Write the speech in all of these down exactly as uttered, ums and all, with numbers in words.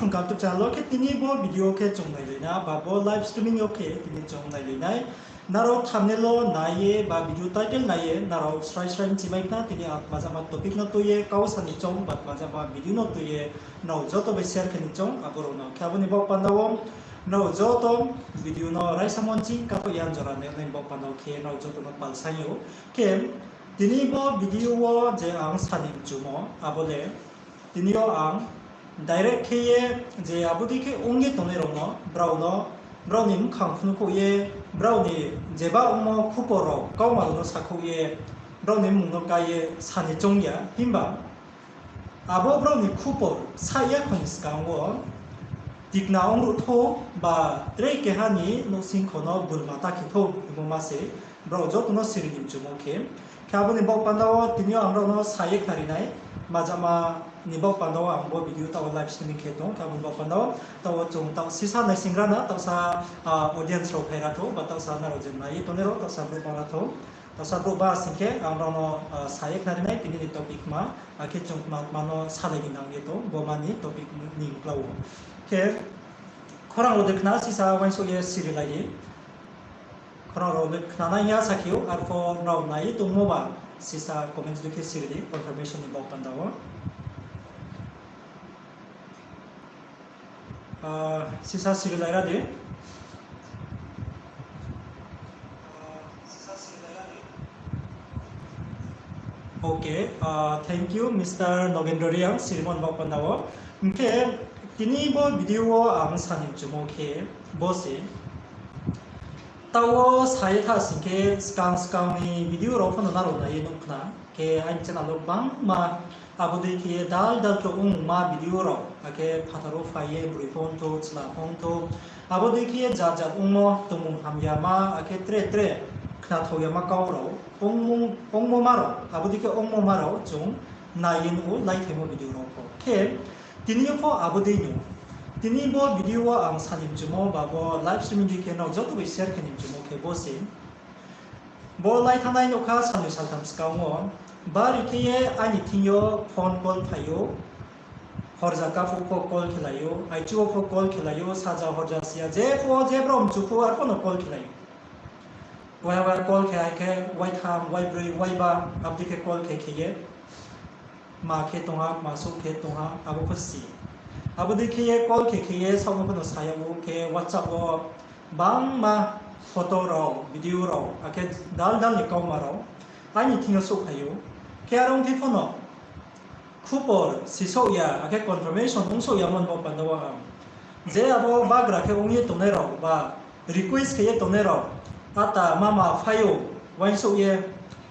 Welcome to channel wo khe tini bo video khe chung nailai na, ba bo live streaming yo khe tini chung nailai nai. Nrao thumbnail wo nai ye ba video title nai ye nrao srai srai bchi mai khna tini ang tma jama topic no tui ye kau sa ni choung ba tma jama video no tui ye nrao joto bai share khe ni choung abo rao no. Khe abo ni baoh panda wo nrao joto video no raisa monchi kato yan jora nai nai baoh panda wo khe nrao joto no pal saing ou. Khe tini bo video wo je ang sa ni mchumo abo le tini yo ang direct khe ye je abo dei khe ong ye tongnai rao no, brao no, brao ni bkhang phnuhkhouh ye, brao ni jeba ongmo khupor rao, kauma rao no sakhouh ye, brao ni mmung no ká ye sa ni choung ya. Himba abo brao ni khupor sa ya kho ni skang wo tikna ongruh thou ba tre keha ni nouhsingkho no bulma ta khe thou hingmo ma se brao joto no siri ni mchumo khe. Khe abo ni baoh panda wo tini yo ang brao no sa ye khnari nai, tma jama ni baoh panda wo ang bo video taoh wo live streaming khe tong. Khe abo ni baoh panda wo taoh wo chung taoh sisa naising ra na, taohsa audience rao phai ra thou ba taohsa nrao je nai ye tongnai rao taohsa brouh ba ra thou. Taohsa brouh ba sing khe ang brao no sa ye khnari nai tini ni topic ma, akhe chung tma tma no salai ni nang ye tong bo ma ni topic ni uklau wo. Khe khorang rao de khna sisa uaingsouh ye sirilai di. Khorang rao de khnanai hing ye asa khe ou, arpho nrao nai ye tongmo ba sisa comment de khe siri di confirmation ni baoh panda wo. Sisa sirilai ra di. Okay, thank you, Mister Nogendro Reang, sirimo ni baoh panda wo. Hing khe tini bo video wo ang sa ni mchumo khe bo se. Taoh wo sa ye tha sing khe skang skang ni video rao pho no nrao nai ye nuh khna. Khe aini channel wo gbangma abo dei khe ye dal dal khe ongma video rao, akhe phathar wo phai ye broi pho ongthou, chla pho ongthou, abo dei khe ye jat jat ongmo tongmung hamyama, akhe tre tre khnathao yama kau rao, ongmo ma rao, abo dei khe ongmo ma rao chung nai ye nuh ou, laithaimo video rao pho. Khe tini yo pho abo dei no. Tini bo video wo ang sa ni mchumo ba bo live streaming dei khe nrao joto bai share khe ni mchumo khe bo se. Bo lai thanngnai nouhkha salnoi saltham skang wo, bari khe ye aini thing yo phone call phai ou, horja kaphuh pho call khelai ou, aichu wo pho call khelai ou, saja horja siya, je phuh wo je brao mchu phuh arpho no call khelai ou. Waiha waiha call khe hai khe, waitham, waibroi, waiba, abo dei khe call khe khe ye. Ma khe tong ha, ma souh khe tong ha, abo pho si. Abo dei khe ye call khe khe ye saohmo pho no sa yag ou khe WhatsApp wo bangma photo rao, video rao, akhe dal dal ni kauma rao aini thing yo souhphai ou. Khe are ong khe pho no khupor sisouh ya, akhe confirmation ongsouh yamo ni baoh panda wo ang je abo bagra khe ong ye tongnai rao ba request khe ye tongnai rao, ata mama phai ou, uaingsouh ye,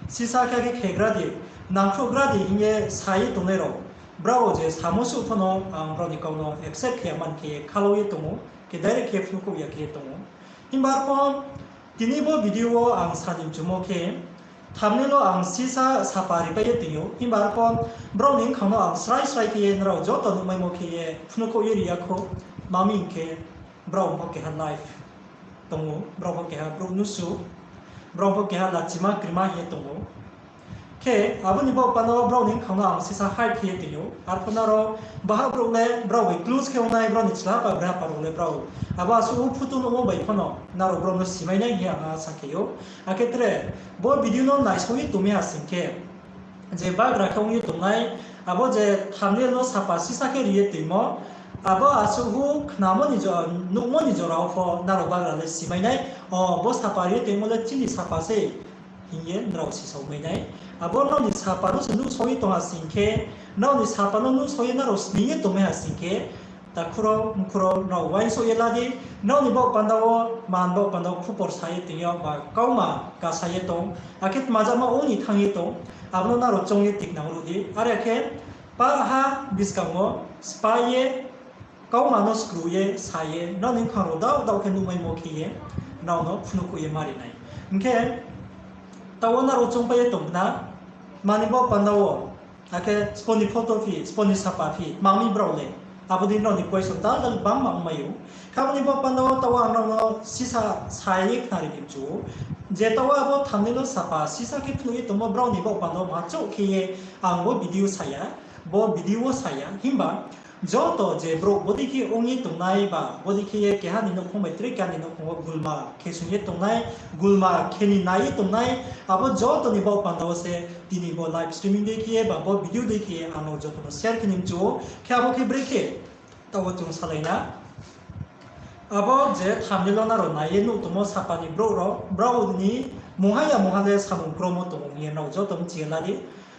sisa khe khe khegra di, nangkhruhgra di hing ye sa ye tongnai rao, brao je samo suh pho no ang brao ni kau no accept khe ya man khe ye khalau ye tong ou, khe direct khe phnuhkhouh ya khe ye tong ou. Himba arpho tini bo video wo ang sa ni mchumo khe, thumbnail wo ang sisa sapa ripai ye tong ou, himba arpho brao ni bkhang no ang srai srai khe ye nrao joto nuhmaimo khe ye phnuhkhouh ye ri ya khou, ma mi hing khe brao pho keha life tong ou, brao pho keha brouh nusu, brao pho keha lachima krima hing ye tong ou. Khe abo ni baoh panda wo brao ni bkhang no ang sisa hide khe ye tong ou, arpho nrao baha brouh le brao bai close khe ongnai, brao ni chla pa brapa rao le brao abo asuh photo nuhmo bai pho no nrao brao no simai nai hing ye ang asa khe ou. Akhe tre bo video no naisao ye tongmi ha sing khe, je bagra khe ong ye tongnai, abo je thumbnail no sapa sisa khe ri ye tongmo, abo asuh khnamo ni jo-, nuhmo ni jora wo pho nrao bagra le simai nai, o bo sapa ri ye tongmo le chini sapa se hing ye nrao sisao mai nai. Abo nrao ni sapa no se nuhsao ye tong ha sing khe, nrao ni sapa no nuhsao ye nrao sning ye tongmai ha sing khe, takhu rao, mkhu rao, nrao uaingsouh ye la di, nrao ni baoh panda wo, man baoh panda wo khupor sa ye tong yag ba kauma kasa ye tong, akhe tmajama ong ni thanng ye tong, abo no nrao choung ye tikna ruh di. Are khe, pah ha buskang wo spa ye, kauma no skru ye, sa ye, nrao ni bkhang rao daoh daoh khe nuhmaimo khe ye, nrao no phnuhkhouh ye mari nai. Hing khe, taoh wo nrao choungpai ye tong khna, mani baoh panda wo, akhe spo ni photo phi, spo ni sapa phi, tma mi brao le, abo dei nrao ni question dal dal gbangma ongmai ou. Khe abo ni baoh panda wo taoh wo ang nrao no sisa sa ye khnari ni mchu ou. Je taoh wo abo thumbnail wo sapa sisa khe phnuh ye tongmo brao ni baoh panda wo ma chouh khe ye ang bo video sa ya, bo video wo sa ya, himba Joto je brouh bodei khe ong ye tongnai ba bodei khe ye keha ni nouhkhong bai tre keha ni nouhkhong wo gulma khe sung ye tongnai, gulma khe ni nai ye tongnai, abo joto ni baoh panda wo se tini bo live streaming dei khe ye ba bo video dei khe ye ang no joto no share khe ni mchu ou. Khe abo khe brekhe taoh wo chung salai na. Abo je thumbnail wo nrao nai ye nuh tongmo sapa ni brouh rao, brao ni mungha ya mungha le samung kromo tong ou hing ye nrao joto mchi ye la di.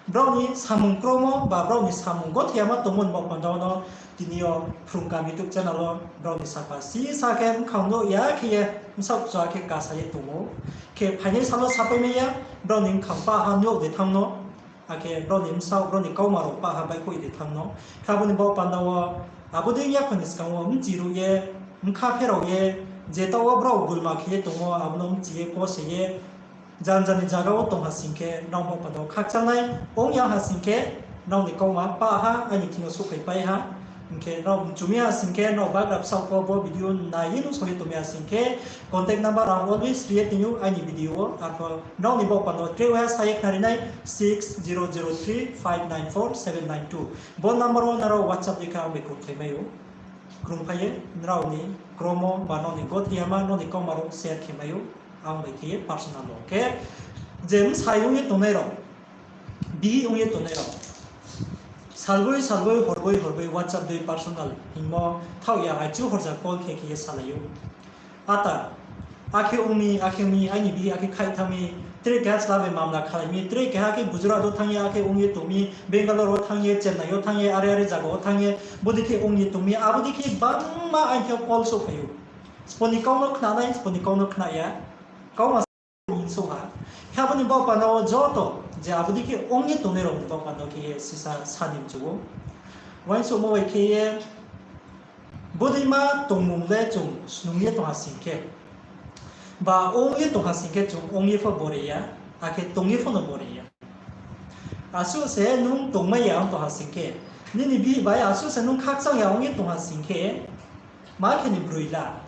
Brao ni samung kromo ba brao ni samung gothiyama tongmo ni baoh panda wo no tini yo Phrung Kaham YouTube channel wo brao ni sapa sisa khe bkhang nuh ya khe ye bsaoh kcha khe kasa ye tong ou. Khe phainai sal wo sapai mai ya, brao ni bkhang pah ha nuh de thanng no. Akhe brao ni bsaoh, brao ni kauma rao pah ha baihkhouh de thanng no. Khe abo ni baoh panda wo, abo dei yakho ni skang wo mchi ruh ye, bkha pherao ye, je taoh wo brao gulma khe ye tongmo, abo no mchi ye, kose ye, janja ni zaga wo tong ha sing khe, nrao baoh panda wo khakchang nai, ong ya ha sing khe, nrao ni kauma pah ha, aini thing yo souhphaipai ha. Hing khe nrao mchu mi ha sing khe, nrao bagra bsaoh pho bo video nai ye nuhsao ye tong mi ha sing khe, contact number ang always ri ye tong ou aini video wo, arpho nrao ni baoh panda wo tre waiha sa ye khnari nai, six zero zero three five nine four seven nine two. Bo number wo nrao WhatsApp dei khe ang bai kauthai mai ou. Krungphai ye, nrao ni kromo ba nrao ni gothiyama, nrao ni kauma rao share khe mai ou, ang bai khe ye personal wo. Khe, je bsai ong ye tongnai rao, bihih ong ye tongnai rao, salboi salboi, horboi horboi WhatsApp dei personal hingmo thaoh ya, aichu horja call khe khe ye salai ou. Ata, akhe ong mi, akhe ong mi, aini bihih akhe khaih thanng mi, tre keha chla bai mamla khalai mi, tre keha khe Gujarat wo thanng ye, akhe ong ye tong mi, Bangalore wo thanng ye, Chennai yo thanng ye, are are zaga wo thanng ye, bodei khe ong ye tong mi, abo dei khe bangma aini thing yo call souhphai ou. Sbo ni kau no khna nai, sbo ni kau no khna ya, kauma hing souh ha. Khe abo ni baoh panda wo joto, je abo dei khe ong ye tongnai rao ni baoh panda wo khe ye sisa sa ni mchu ou. Uaingsouhmo bai khe ye, bodeima tongmung le chung snung ye tong ha sing khe, ba ong ye tong ha sing khe chung ong ye pho bore ya, akhe tong ye pho no bore ya. Asuh se nung tongmai ya ong tong ha sing khe, nini bihih bai asuh se nung khakchang ya ong ye tong ha sing khe, ma khe ni broi la.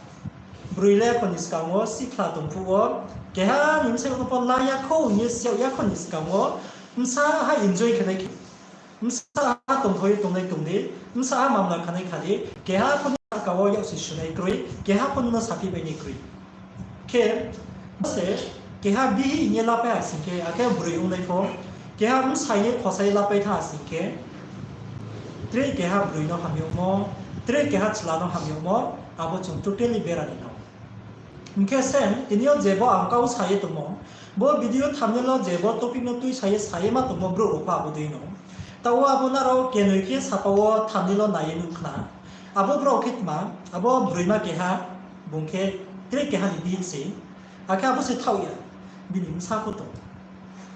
Broi le pho ni skang wo, sihkhla tong phuh wo, keha ni bsayouh no pho la ya khou hing ye si yag ya kho ni skang wo, bsa ha enjoy khe nai khe. Bsa ha tongthao ye tongnai tong di, bsa ha mamla khanai kha di, keha pho ni sahka wo yaksi sunai kroi, keha pho no saphi bai ni kroi. Khe, bo se, keha bihih hing ye lapai ha sing khe, akhe broi ongnai pho, keha bsai ye khosa ye lapai thanng ha sing khe, tre keha broi no hamyagmo, tre keha chla no hamyagmo, abo chung totally bera ni nang. Hing khe se, tini yo je bo ang kau sa ye tongmo, bo video thumbnail wo je bo topic no tuisa ye sa ye ma tongmo brouh rao pho abo dei no. Taoh wo abo nrao kenoi khe sapa wo thumbnail wo nai ye nuh khna. Abo brao khe tma, abo broima keha, bung khe tre keha ni bihih se. Akhe abo se thaoh ya, bini bsa pho tong.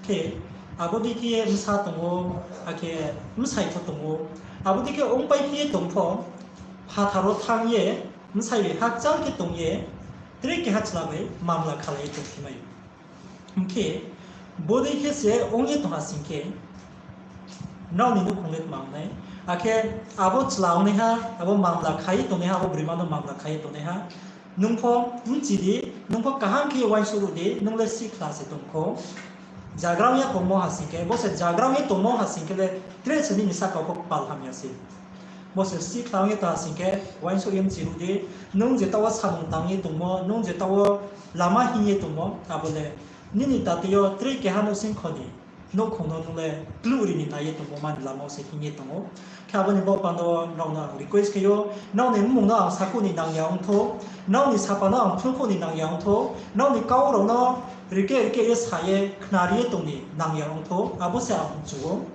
Khe, abo dei khe ye bsa tong ou, akhe bsai pho tong ou. Abo dei khe ongpai khe ye tong pho, phathar wo thanng ye, bsai bai hakchal khe tong ye, tre keha chla bai mamla khalai ye tongphi mai ou. Hing khe, bodei khe se ong ye tong ha sing khe, nrao ni nouhkhong le tma ong nai. Akhe abo chla ongnaiha, abo mamla kha ye tongnaiha, abo broima no mamla kha ye tongnaiha, nung pho bchi di, nung pho kaham khe uaingsouh ruh di, nung le sihkhla se tong kho. Zagrao ya tongmo ha sing khe, bo se zagrao ye tongmo ha sing khe le, tre se nini sahka pho kpal hamya se. Bo se sihkhla ong ye tong ha sing khe, uaingsouh ye bchi ruh di, nung je taoh wo samung tang ye tongmo, nung je taoh wo lama hing ye tongmo, abo le nini tate yo tre keha nouhsing kho ni nouhkhong no nung le kluh ri ni nai ye tongmo mani lama wo se hing ye tong ou. Khe abo ni baoh panda wo nrao no ang request khe ou, nrao ni mmung no ang sakhouh ni nang ya ong thou, nrao ni sapa no ang phrungkhouh ni nang ya ong thou, nrao ni kau rao no rikeh rikeh ye sa ye khnari ye tong ni nang ya ong thou, abo se ang mchu ou.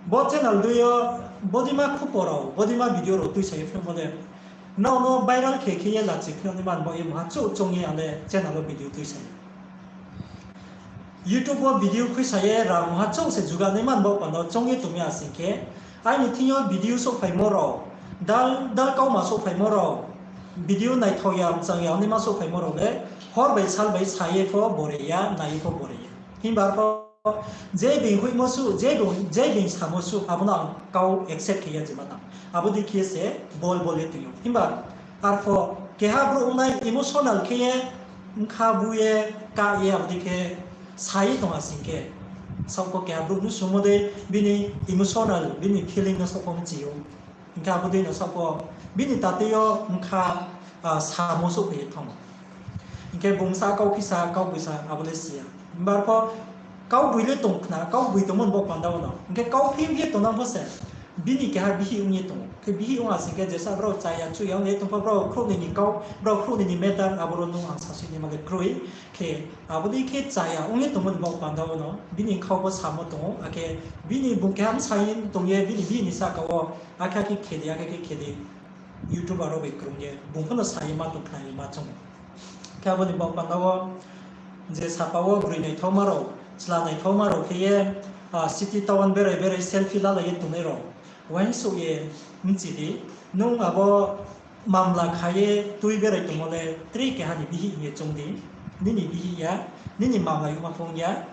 Bo channel dei yo, bodeima khupo rao, bodeima video rao tuisa ye phnuhmo le, nrao no viral khe khe ye lachi phnuh ni man bo ye mungha chouh choung ye ang le channel wo video tuisa ye. YouTube wo video khuisa ye rang mungha chouh se juga nai man bo panda choung ye tong mi ha sing khe, aini thing yo video souhphaimo rao, dal, dal kauma souhphaimo rao, video naithao ya, mchang ya, naima souhphaimo rao le, hor bai sal bai sa ye pho bore ya, nai ye pho bore ya. Himba arpho, je being hoihmo suh, je being, je being samo suh, abo no ang kau accept khe ya jema tang. Abo dei khe se bol bol ye tong ou. Himba arpho keha brouh ongnai emotional khe ye, bkha bu ye, kah ye, abo dei khe sa ye tong ha sing khe, saoh pho keha brouh no sungmo dei, bini emotional, bini feeling no saoh pho mchi ou. Hing khe abo dei no saoh pho bini tatei yo bkha, ah, samo souhphai ye thanng ou. Hing khe bung sa kau phisa, kau boisa, abo le si ya. Himba arpho kau boi le tong khna, kau boi tongmo ni baoh panda wo no. Hing khe kau phi ye tongnang pho se, bini keha bihih ong ye tong ou. Khe bihih ong ha sing khe jesa brao chaya chuya ong ye tong pho, brao khrouhnoi ni kau, brao khrouhnoi ni matter, aboro nung ang sasoi naima le kroi. Khe abo dei khe chaya ong ye tongmo ni baoh panda wo no, bini bkha wo pho samo tong ou, akhe bini bung keha bsa ye tong ye, bini bihih ni sahka wo, akhe akhe khe di, akhe akhe khe di, YouTuber rao bai krung ye, bung pho no sa ye ma tong khna ye ma choung ou. Khe abo ni baoh panda wo, je sapa wo broi naithaoma rao, chla naithaoma rao khe ye, ah, city town berai berai selfie lalai ye tongnai rao, uaingsouh ye bchi di, nung abo mamla kha ye tui berai tongmo le tre keha ni bihih hing ye choung di, nini bihih ya, nini mamla yagma pho ong ya,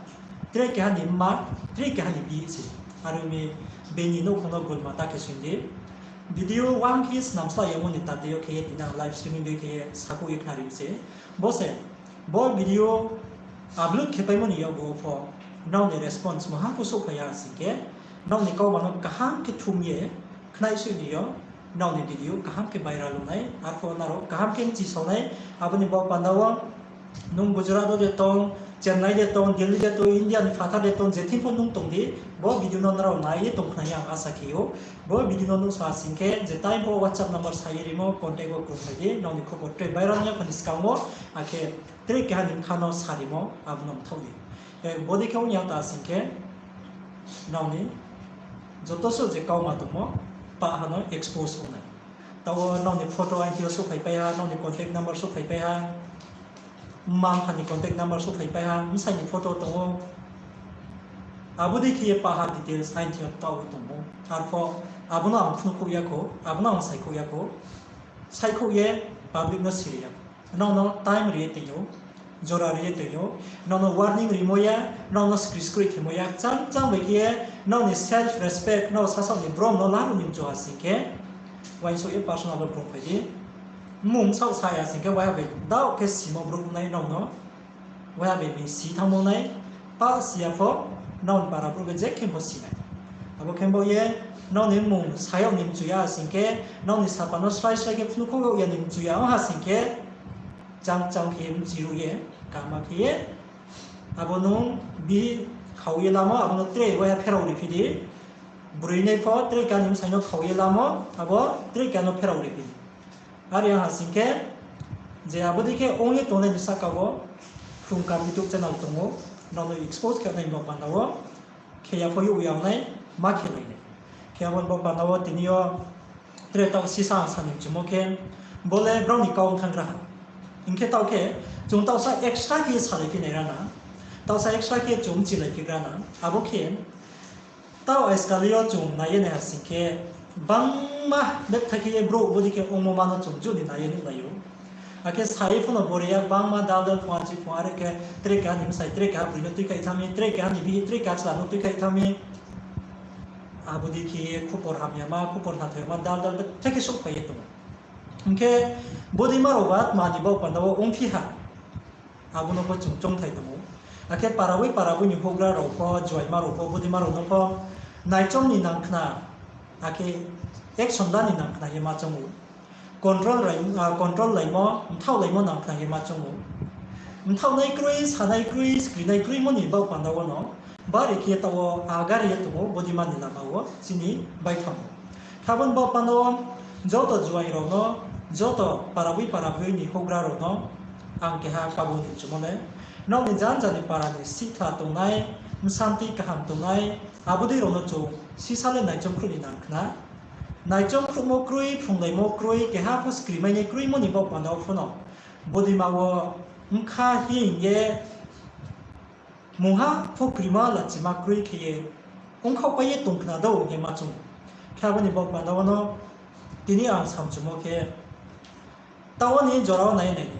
tre keha ni mma, tre keha ni bihih se. Are ong mi, bini nouhkhong no gulma ta khe soing di. Video uang khe snam slái yagmo ni tatei yo khe ye tini ang live streaming dei khe ye sakhouh ye khnari mi se. Bo se, bo video upload khe paimo ni yakgu wo pho, nrao ni response maha pho souhphai ya sing khe, nrao ni kauma no kaham khe thum ye khnaisoih ni yo, nrao ni video kaham khe viral ong nai, arpho nrao kaham khe bchi sao nai, abo ni baoh panda wo, nung Gujarat wo de tong, Chennai de tong, Delhi de tong, India ni phathar de tong, je thing pho nung tong di, bo video no nrao nai ye tong khna ye ang asa khe ou. Bo video no nung sa sing khe, je time pho WhatsApp number sa ye rimo, contact wo krungphai di, nrao ni khobor tre viral ong ya pha ni skang wo, akhe tre keha ni bkha no sa rimo, abo no mthaoh di. Bodei khe ong ya ta sing khe, nrao ni joto suh je kauma tongmo, pah ha no expose ong nai. Taoh wo nrao ni photo aini thing yo souhphaipai ha, nrao ni contact number souhphaipai ha, mma-mpha ni contact number souhphaipai ha, bsai ni photo tong ou. Abo dei khe ye pah ha details aini thing yo taoh wo tong ou. Arpho abo no ang phnuhkhouh ya khou, abo no ang saikhouh ya khou. Saikhouh ye public no siri ya khou. Nrao no time ri ye tong ou, jora ri ye tong ou, nrao no warning rimo ya, nrao no skri skri khemo ya, kchang kchang bai khe ye, nrao ni self respect, nrao sasaoh ni brom no laruh ni mchu ha sing khe, uaingsouh ye personal wo krungphai di. Mmung bsaoh sa ya sing khe, waiha bai daoh khe simo brouh nai nrao no, waiha bai bini si thanngmo nai, pah si ya pho, nrao ni para brouh bai je khe pho si nai. Abo khe bo ye, nrao ni mmung sa yag ni mchu ya sing khe, nrao ni sapa no slái slái khe phnuhkhouh yag ya ni mchu ya ong ha sing khe, kchang kchang khe ye bchi ruh ye, kaham khe ye, abo nung bi khau ye lamo, abo no tre waiha pherao ri phi di. Broi nai pho tre keha ni bsai no khau ye lamo, abo tre keha no pherao ri phi di. Are ong ha sing khe, je abo dei khe ong ye tongnai ni sahka wo, Phrung Kaham YouTube channel tong ou, nrao no expose khe nai bo panda wo, khe ya pho yag ya nai, ma khe lai nai. Khe abo ni bo panda wo tini yo, tre taoh sisa ang sa ni mchumo khe, bo le brao ni kau ong thanng gra ha. Hing khe taoh khe, chung taohsa extra khe salai phi nai ra na, taohsa extra khe chung bchilai phi gra na, abo khe, taoh ajkal yo chung nai ye nai ha sing khe, bangma betha khe ye brouh bodei khe ongmo ma no chung juh ni nai ye nuhlai ou. Akhe sa ye pho no bore ya bangma dal dal phung achi phung are khe tre keha ni bsai, tre keha broi no tuikhaih thanng mi, tre keha ni bihih, tre keha chla no tuikhaih thanng mi. Abo dei khe ye khupor hamyama, khupor nathoi ma dal dal betha khe souhphai ye tong ou. Hing khe bodeima rao ba tma ni baoh panda wo ongphi ha. Abo no pho chung choungthai tong ou. Akhe para boi para boi ni houhgra rao pho, juaima rao pho, bodeima rao no pho naichom ni nang khna, akhe action la ni nang khna ye ma choung ou. Control rai-, ah, control laimo, mthaoh laimo nang khna ye ma choung ou. Mthaohnai kroi, sanai kroi, skrinai kroimo ni baoh panda wo no, bari khe taoh wo agari ye tong ou, bodeima ni lama wo chini baithang ou. Khe abo ni baoh panda wo joto juai rao no, joto para boi para boi ni houhgra rao no, ang keha kabo ni mchumo le, nrao ni janja ni para ni sihkhla tongnai, bsanti kaham tongnai, abo dei rao no chung sisa le naichom khruh ni nang khna. Naichom khruhmo kroi, phrunglaimo kroi, keha pho skrimainai kroimo ni baoh panda wo pho no, bodeima wo bkha hing ye, mungha pho krima lachima kroi khe ye, ongkhaohpai ye tong khna dou hing ye ma choung ou. Khe abo ni baoh panda wo no, tini ang samchumo khe, taoh wo ni jora wo nai nai.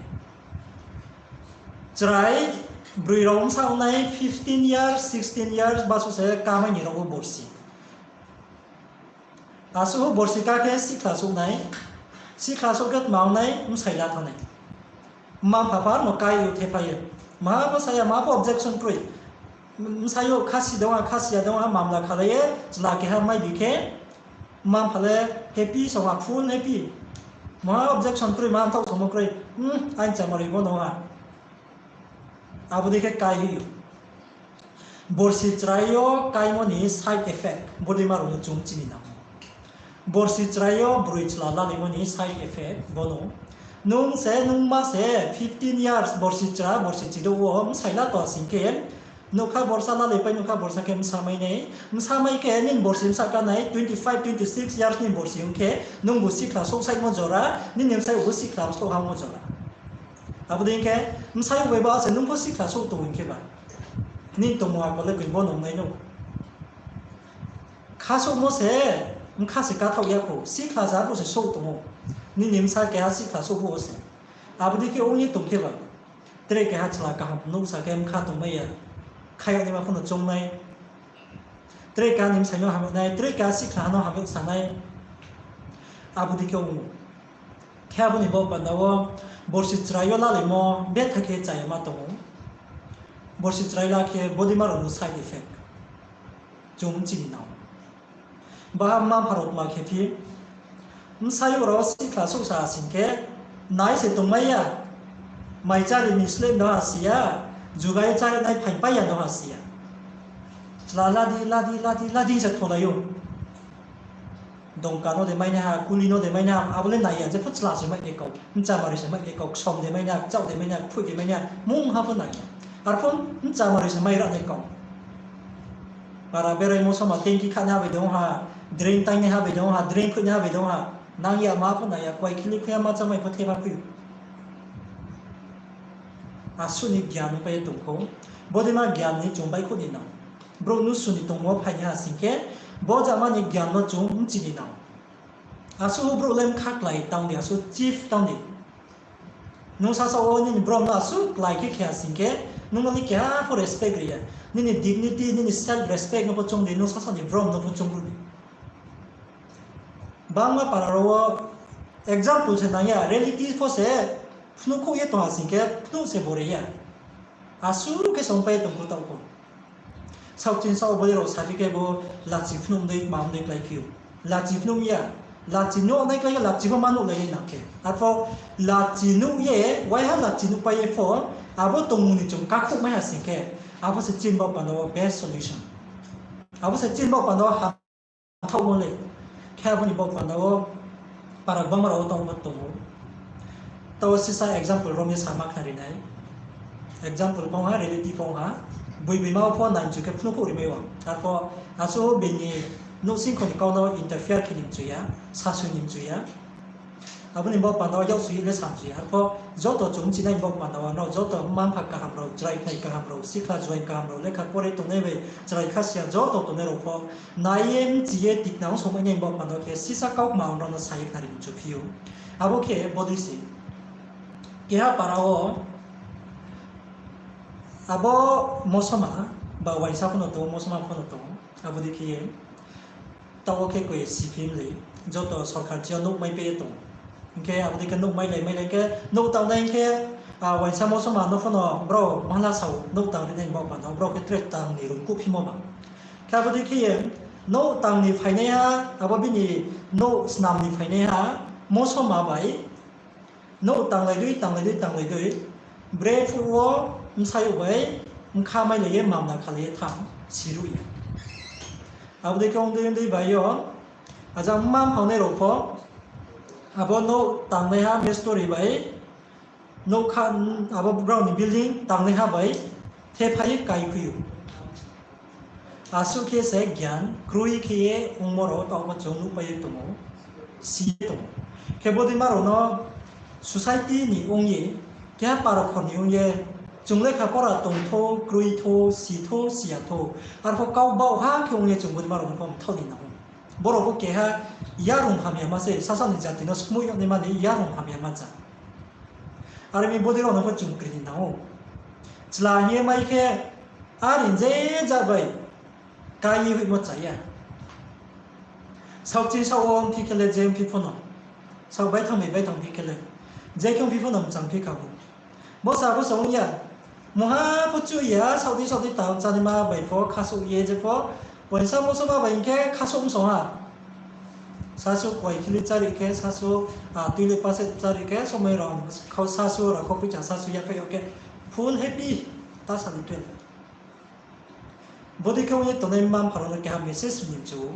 Chrai broi rao bsa ongnai fifteen years, sixteen years, basuh se kamai ni rao wo borsi. Asuh borsi ka khe sihkhla souh nai, sihkhla souh khe tma ong nai, bsai la thanng nai. Mma-mpha pha no kai ye thepha ye. Maha pho sa ya, maha pho objection kroi. Bsayouh khasi dong ha, khasi ya dong ha, mamla khalai ye, chla keha mai bi khe, mma-mpha le Happy song ha, full happy. Maha objection kroi, maha mthaoh songmo kroi. Hmm, aini chamaroi bo no ha. Abo dei khe kai hoih ou. Borsi chrai yo kaimo ni side effect, bodeima rao no chung chini nang. Borsi chrai yo broi chla lalaimo ni side effect bo no. Nung se, nung ma se fifteen years borsi chra, borsi chidouh wo bsai la to sing khe, nukha borsa lalaipai, nukha borsa khe bsa mai nai. Bsa mai khe nini borsi bsa ka nai, twenty five, twenty six years ni borsi ong khe, nung bo sikhla souhsaimo jora, nini bsai bo sikhla souhhamo jora. Abo dei khe, bsai bai ba se nung pho sikhla souh tong hing khe ba. Nini tongmung akol le koi bo nung nai no. Khasouhmo se, bkha se kathaoh ya kho, sikhla ja bo se souh tong ou. Nini bsa keha sikhla souh phuh wo se. Abo dei khe ong ye tong khe ba. Tre keha chla kaham nuhsa khe bkha tongmai ya. Khaiyag naima pho no choung nai. Tre keha ni bsai no hamyag nai, tre keha sikhla no hamyag sa nai. Abo dei khe ong ou. Khe abo ni baoh panda wo borsi chrai yo lalaimo betha khe chaya ma tong ou. Borsi chrai la khe bodeima rao no side effect. Chung chini nang. Baha mma mpha rao tma khe phi, bsayouh rao sikhla souhsa sing khe, nai se tongmai ya, mai chári ni slem no ha si ya, jugai chári nai phaingpai ya no ha si ya. Chla ladi, ladi, ladi, ladi se tholai ou. Dongka no de mai nai ha, kuli no de mai nai ha, abo le nai ya, jepho chla se mai nai kau, bchamari se mai nai kau, ksom de mai nai ha, kchaoh de mai nai ha, kphoih de mai nai ha, mungha pho nai ya. Arphuh bchamari se mai ra nai kau. Para beraimo soma tanki khanaiha bai de ong ha, drain taingnaiha bai de ong ha, drain khuinaiha bai de ong ha, nang ya ma pho nai ya, kuai khili khui ya ma chámai pho thepha khui ou. Asuh ni gyan no pai ye tong kho, bodeima gyan ni chung baihkhouh ni nang. Brouh mnusu ni tongmo wo phainaiha sing khe, bo jama ni gyan no chung bchi ni nang. Asuh brouh le bkha klái tang di, asuh chief tang di. Nung sasaoh wo nini brom no asuh klái khe khe ha sing khe, nung no le keha pho respect ri ya. Nini dignity, nini self respect no pho choung di, nung sasaoh ni brom no pho choung ru di. Bangma para rao wo example se nang ya, reality pho se phnuhkhouh ye tong ha sing khe phnuh se bo re ya. Asuh khe songpai ye tong kho taoh pho. Saohching saoh bodei rao sa phi khe bo lachi phnuh dei, kma dei klái phi ou. Lachi phnuh ya, lachi nuh nai klái khe lachi pho ma nuhlai nai nang khe. Arphuh lachi nuh ye, waiha lachi nuhpai ye pho, abo tongmung ni chung kakhouhmai ha sing khe, abo se chini baoh panda wo best solution. Abo se chini baoh panda wo ha thaohmo le. Khe abo ni baoh panda wo para gbangma rao wo tongmo tong ou. Taoh sisa example rom ye sama khnari nai. Example phong ha, reality phong ha. Boi boima wo pho nai mchu khe phnuhkhouh ri mai ou. Arphuh asuh bini nouhsingkho ni kau no interfere khe ni mchu ya, sasoi ni mchu ya. Abo ni baoh panda wo yaksoi le samchi ya. Arphuh joto chung bchinai baoh panda wo nrao joto mma mpha kaham rao, chrai khnai kaham rao, sikhla juaing kaham rao, lekha pore tongnai bai chrai kha si ya joto tongnai rao pho nai ye bchi ye tikna ong songmai nai baoh panda wo khe sisa kaukma ang rao no sa ye khnari mchu phi ou. Abo khe bodei se. Keha para wo abo mosoma ba uaingsa pho no tong ou, mosoma pho no tong ou. Abo dei khe ye taoh wo khe koi si phi mlei, joto sorkar chi yo nouh mai pai ye tong. Hing khe abo dei khe nouh mailai mailai khe nouh tangnai hing khe, uaingsa mosoma no pho no brao mala sao nouh tang ri nai baoh panda wo, brao khe tre tang ni rungkuh phimo ba. Khe abo dei khe ye nouh tang ni phainaiha, abo bini nouh snam ni phainaiha, mosoma bai nouh tanglai dei, tanglai dei, tanglai dei, bre phuh wo bsayouh bai bkha mailai ye mamna khalai ye thanng, siruh ya. Abo dei khe ong dei ong dei bai yo, ajang mma mphangnai rao pho, abo nouh tangnaiha mistori bai, nouh kha, abo brao ni building tangnaiha bai, thephai ye kai khui ou. Asuh khe se gyan kroi khe ye ongmo rao taoh pho chung nuhpai ye tong ou, si ye tong ou. Khe bodeima rao no society ni ong ye, keha para khor ni ong ye, chung lekha pora tong thou, kroi thou, si thou, si ya thou. Arphuh kau baoh ha khe ong ye chung bodeima rao no pho mthaoh ni nang ou. Borao pho keha yarung hamyama se, sasa ni jati no skmoih yag naima ni yarung hamyama ja. Are mi bodei rao no pho chung kri ni nang ou. Chla hing ye mai khe, are je ja bai, kai ye hoihmo cha ya. Saohching saoh wo ongphi khe le, je ongphi pho no. Saoh baithang bai baithang phi khe le, je khe ongphi pho no mchang phi kha ou. Bo sa bo sa ong ya. Mungha pho chu ya, saoh dei saoh dei tang chánaima bai pho khasouh ye je pho, uaingsa mosoma bai hing khe khasouh msong ha. Sasu kuai khili chári khe, sasu, ah, tuile pase chári khe, somoi rao khau sasu, rao khau poicha sasu yaphaih yo khe, full happy, ta sali tui. Bodei khe ong ye tongnai mma mpha rao no keha message ni chu.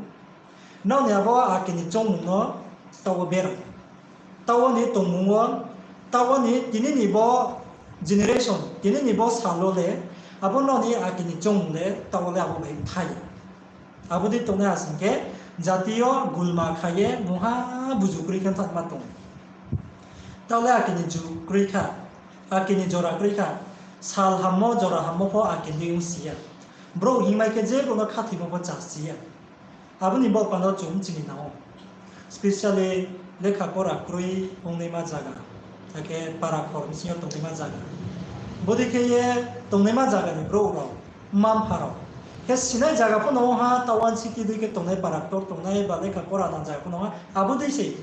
Nrao ni abo ake ni choungmung no taoh wo bera. Taoh wo ni tongmung wo, taoh wo ni tini ni bo generation, tini ni bo sal wo le, abo nrao ni ake ni choungmung le, taoh wo le abo bai thai. Abo dei tongnai ha sing khe, jati yo gulma kha ye, mungha buzu kroi khe thanngma tong. Taoh le ake ni ju kroi kha, ake ni jora kroi kha, sal hammo, jora hammo pho ake ni ong si ya. Brouh hingmai khe je brouh no khathoimo pho cha si ya. Abo ni baoh panda chung chini nang ou. Specially lekha pora kroi ongnaima zaga, akhe para khor bsing yo tongnaima zaga. Bodei khe ye tongnaima zaga ni brouh rao, mma mpha rao. Khe sinai zaga pho no ong ha, town city dei khe tongnai para ktor tongnai ba lekha pora nang zaga pho no ong ha, abo dei se.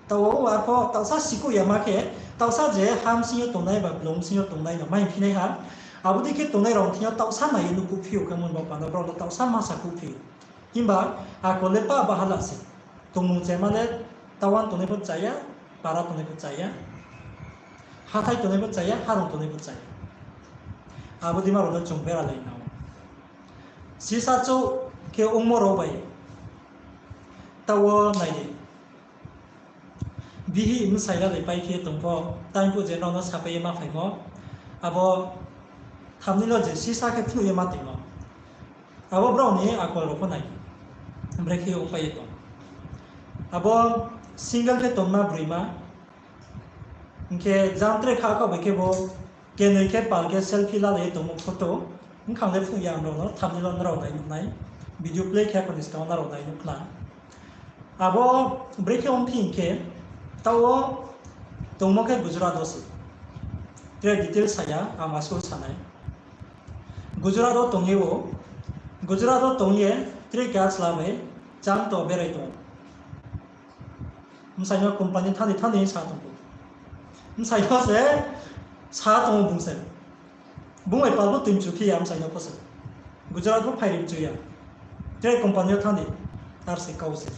Taoh wo arpho taohsa sikhouh ya ma khe, taohsa je ha bsing yo tongnai ba blung bsing yo tongnai no mai phi nai ha. Abo dei khe tongnai rao thing yo taohsa nai ye nuhkhouh phi ou khe mung bo panda brao no taohsa ma sakhouh phi ou. Himba akol le pah baha la se. Tongmung chema le town tongnai pho cha ya, para tongnai pho cha ya, hathái tongnai pho cha ya, harong tongnai pho cha ya. Abo dei ma rao no chung bera lai nang ou. Sisa chouh khe ongmo rao bai taoh wo nai di. Bihih bsai la bai pai khe tong pho, time phuh je nrao no sapai ye ma phaimo, abo thamni no je sisa khe phnuh ye ma toimo. Abo brao ni akol rao pho nai, brekhe ongpai ye tong. Abo single khe tongma broima, hing khe jang tre kha kau bai khe bo, kenoi khe pal khe selfie lalai ye tongmo photo, bkhang le phnuh ya nrao no, thamni no nrao nai nuh nai, video play khe kho ni skang wo nrao nai nuh khna. Abo brekhe ongphi hing khe, taoh wo tongmo khe Gujarat wo se. Tre detail sa ya, ang asuh sa nai. Gujarat wo tong ye o, Gujarat wo tong ye, tre keha chla bai, chang to berai tong ou. Bsai no company thanng di, thanng di sa tong ou. Bsai no se sa tong ou bung se. Bung bai pal bo tuimchu phi ya bsai no pho se. Gujarat pho phai ri mchu ya. Tre company yo thanng di, ar se kau se.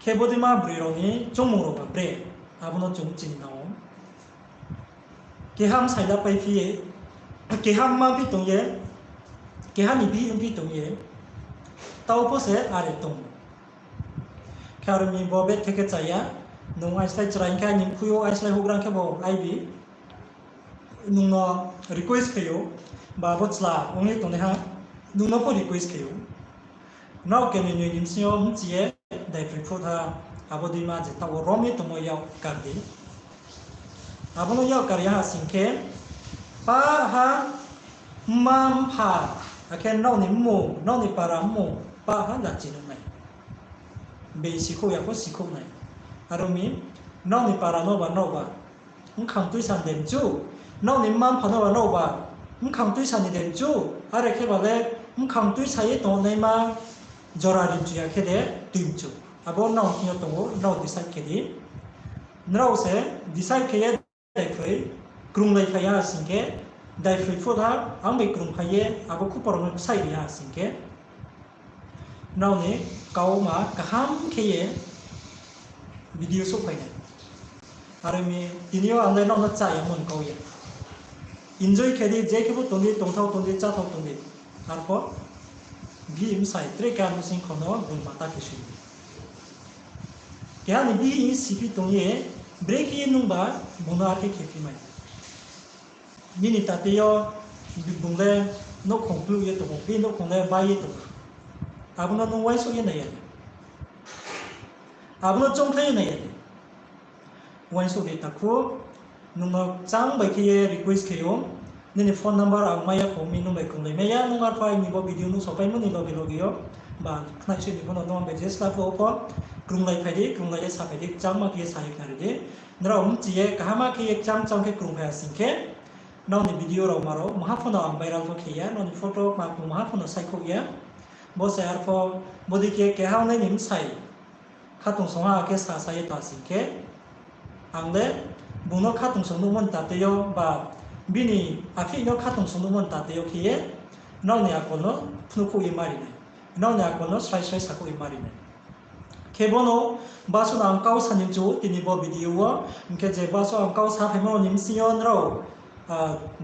Khe bodeima broi rao ni choungmung rao ba bre, abo no chung chini nang ou. Keha bsai la pai phi ye, keha mma phi tong ye, keha ni bihih phi tong ye, taoh pho se are tong. Khe aro ni bo bethe khe cha ya, nung aislái chrai khe aini mkhui yo aislái houhgra khe bo aibi, nung no request khe ou, ba bo chla ong ye tongnaiha, nung no pho request khe ou. Nrao kenoi noi ni bsing yo bchi ye, daiphroi phut ha, abo deima je taoh wo rom ye tongmo yak kar di. Abo no yak kar ya ha sing khe, pah ha, mma mpha, akhe nrao ni mmung, nrao ni para mmung, pah ha lachi nuh nai. Bei sikhouh ya pho sikhouh nai. Aro mi, nrao ni para no ba nrao ba bkhang tuisa ni de mchu, nrao ni mma mpha no ba nrao ba bkhang tuisa ni de mchu, are khe ba le bkhang tuisa ye tongnaima jora ri mchu ya khe de tui mchu. Abo nrao thing yo tong ou, nrao decide khe di. Nrao se decide khe ye daiphroi krunglai phai ya sing khe, daiphroi phut ha, ang bai krungphai ye, abo khupor no ksaih ri ya sing khe, nrao ni kauma kaham khe ye video souhphai nai. Are mi tini yo ang le nrao no chá ya mon kau ya. Enjoy khe di, je khe bo tong di, tongthao tong di, cháthao tong di. Arpho bihih bsai tre keha bsing kho no bung mata khe sui di. Keha ni bihih siphi tong ye, brekhe ye nung ba bung no akhe khephi mai. Nini tate yo bung le nouhkhong kluh ye tong ou, bini nouhkhong le bai ye tong ou. Abo no nung uaingsouh ye nai ya de? Abo no choungkhlai ye nai ya de? Uaingsouh di takhu, nung no kchang bai khe ye request khe ou, nini phone number ang mai ya kho mi, nung bai krunglai mai ya, nung arphuh aini bo video nuhsaopaimo ni loge loge yo, ba khnaisoih ni pho no nung ang bai je sla phuh wo pho, krunglai phai di, krunglai ye saphai di, kchangma khe ye sa ye khnari di. Nrao bchi ye kaham khe ye kchang kchang khe krungphai ya sing khe, nrao ni video rao ma rao maha pho no ang viral pho khe ya, nrao ni photo ma kung maha pho no saikhouh ya. Bo se arpho, bodei khe keha ongnai ni bsai khatungsung ha khe sasa ye ta sing khe, ang le bung no khatungsung nuhmo ni tate yo ba bini aphih no khatungsung nuhmo ni tate yo khe ye, nrao ni akol no phnuhkhouh ye mari nai, nrao ni akol no srai srai sakhouh ye mari nai. Khe bono basu no ang kau sa ni chu tini bo video wo, hing khe je basu ang kau sa phaimo rao ni bsing yo nrao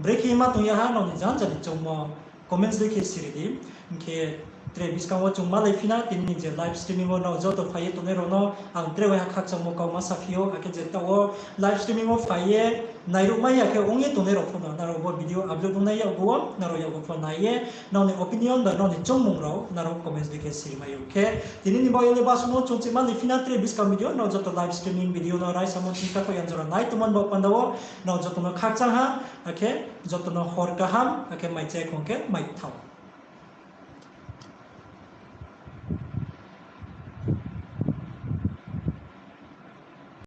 brekhe ma tong ya ha, nrao ni janja ni choungmo comments dei khe siri di. Hing khe tre buskang wo chung malai phi na, tini ni je live streaming wo nrao joto phai ye tongnai rao no ang tre waiha khakchangmo kauma saphi ou, akhe je taoh wo live streaming wo phai ye nairuhmai ya khe ong ye tongnai rao pho no nrao bo video upload ongnai yakgu wo nrao yakgu pho nai ye nrao ni opinion ba nrao ni choungmung rao nrao comments dei khe siri mai ou. Khe tini ni bo yele basu no chung chih malai phi na, tre buskang video nrao joto live streaming video no raisamo chini kakho yang jora nai tongmo ni bo panda wo nrao joto no khakchang ha, akhe joto no hor kaham, akhe mai chai khong khe mai thao.